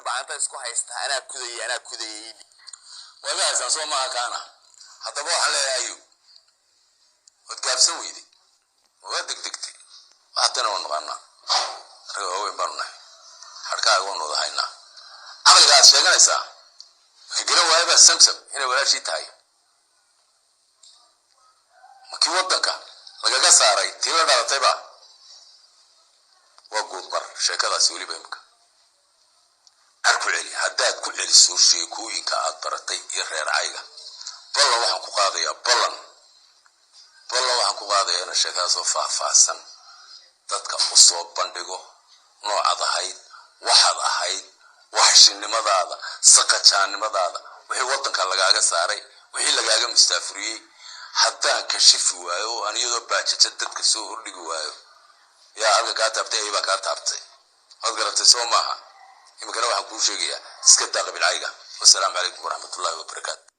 Dhulbahanta isku haysta, anaa kudayay, anaa kudayay. Waa haysaan, soo maaha kaana? Haddaba waxaan leeyahay, Ayub, waad gaabsan weyday, waa degdegtay. Waxatana waan naqaanaa, rag waaweyn baanu nahay, xadhkaaga waanu wada haynaa. Caqliga aad sheeganaysaa waxay garan waayabaa Samsam inay walaashii tahay. Ma kii waddanka lagaga saaray tii la dhalatayba? Waa guudmar sheekadaasi. Weliba imika ar ku celi. Haddaad ku celiso sheekooyinka aad baratay iyo reer cayga, ballan waxaan ku qaadayaa, ballan waxaan ku qaadayaa inaan sheekadaasoo faahfaahsan dadka u soo bandhigo, noocaad ahayd, waxaad ahayd, waxshinimadaada, saqajaannimadaada, wixii waddanka lagaaga saaray, wixii lagaaga mustaafuriyey. Haddaan kashifi waayo oo aan iyadoo baajaja dadka soo hordhigi waayo, yaa halka kaa taabtay? Ay baa kaa taabtay, waad garatay, soo maaha? Iminkana waxaan kuu sheegayaa, iska daa qabilcayga. Wasalaamu calaykum waraxmatullahi wabarakaatu.